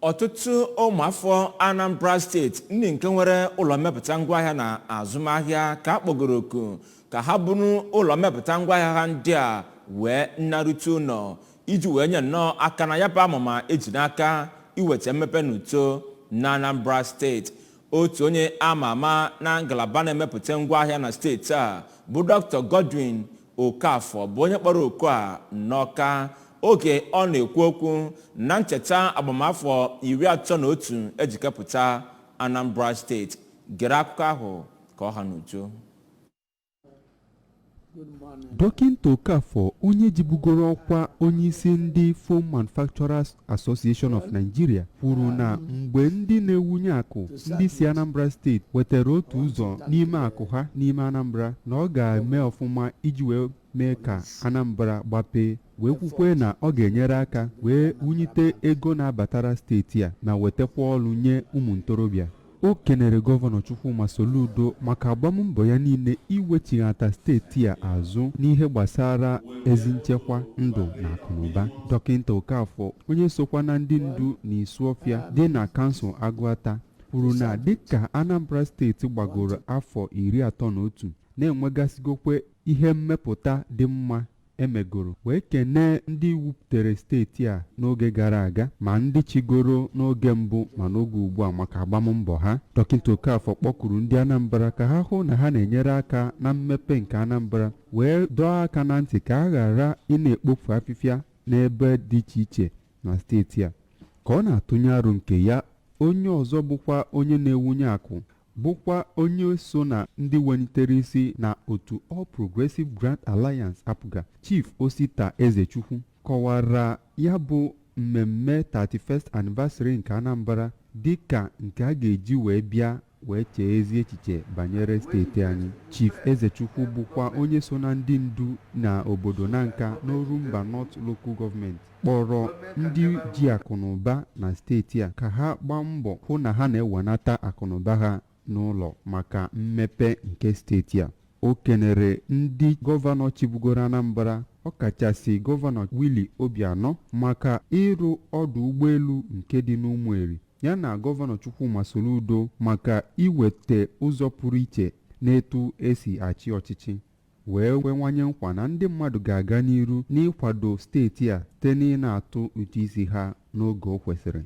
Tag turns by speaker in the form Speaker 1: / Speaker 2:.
Speaker 1: Ọtụtụ ụmụafọ Anambra Steeti ndị nke nwere ụlọ mmepụta ngwaahịa na azụmahịa ka a kpọgoro oku ka ha buru ụlọ mmepụta ngwaahịa ha ndị a wee narute ụlọ iji wee nye nnọọ aka na ya bụ amụma eji n'aka iweta mmepe na uto na Anambra Steeti. Otu onye ama ama na ngalaba na-emepụta ngwaahịa na steeti a bụ Dr. Godwin Okafọ bụ onye kpọrọ oku a n'Ọka oge ọ na-ekwu okwu na ncheta agbamafọ 31 ejikepụta Anambra Steeti. Gere akụkọ ahụ ka ọ ha n'uju.
Speaker 2: Dọkịnta Okafọ, onye jibugoro ọkwa onyeisi ndị Foam Manufacturers Association of Nigeria, kwuru na mgbe ndị na-ewunye akụ ndị si Anambra Steeti wetara otu ụzọ n'ime akụ ha n'ime Anambra, na ọ ga-eme ọfụma iji wee mee ka Anambra gbapee, wee kwukwe na ọ ga-enyere aka wee wunyite ego na-abatara steeti a ma wetakwa ọrụ nye ụmụ ntorobịa. O kenere Gọvanọ Chukwuma Soludo maka agbammbọ ya niile iwechighata steeti a azụ n'ihe gbasara ezi nchekwa ndụ na akụnụba. Dọkịnta Okafọ, onye sokwa na ndị ndu na Isuọfịa dị na kansụl Agụata, kwuru na dịka Anambra Steeti gbagoro afọ 31 na-enwegasịgokwe ihe mmepụta dị mma emegoro, wee kenee ndị wupụtere steeti a n'oge gara aga, ma ndị chigoro n'oge mbụ ma n'oge ugbu a, maka agbammbọ ha. Dọkịnta Okafọ kpọkuru ndị Anambra ka ha hụ na ha na-enyere aka na mmepe nke Anambra, wee dọọ aka na ntị ka a ghara ị na-ekpofu afịfịa n'ebe dị iche iche na steeti a. Ka ọ na-atụnye aro nke ya, onye ọzọ bụkwa onye na-ewunye akụ, bụkwa onye so na ndị welitere isi na otu All Progressive Grand Alliance, APGA, Chief Osita Ezechukwu, kọwara ya bụ mmemme 31st anniversary nke Anambra dịka nke a ga-eji wee bịa wee chee ezi echiche banyere steeti anyị. Chief Ezechukwu bụkwa onye so na ndị ndu na obodo Nanka n'Orumba North Local Government, kpọrọ ndị ji akụnụba na steeti a ka ha gbaa mbọ hụ na ha na-ewenata akụnụba ha n'ụlọ maka mmepe nke steeti a. O kenere ndị gọvanọ chibugoro Anambra, ọkachasị Gọvanọ Willie Obianọ, maka ịrụ ọdụ ụgbọelu nke dị n'Ụmụeri, yana Gọvanọ Chukwuma Soludo maka iweta ụzọ pụrụ iche n'etu esi achị ọchịchị, wee kwenwanye nkwa na ndị mmadụ ga-aga n'iru n'ịkwado steeti a site n'ị na-atụ ụtụ isi ha n'oge o kwesịrị.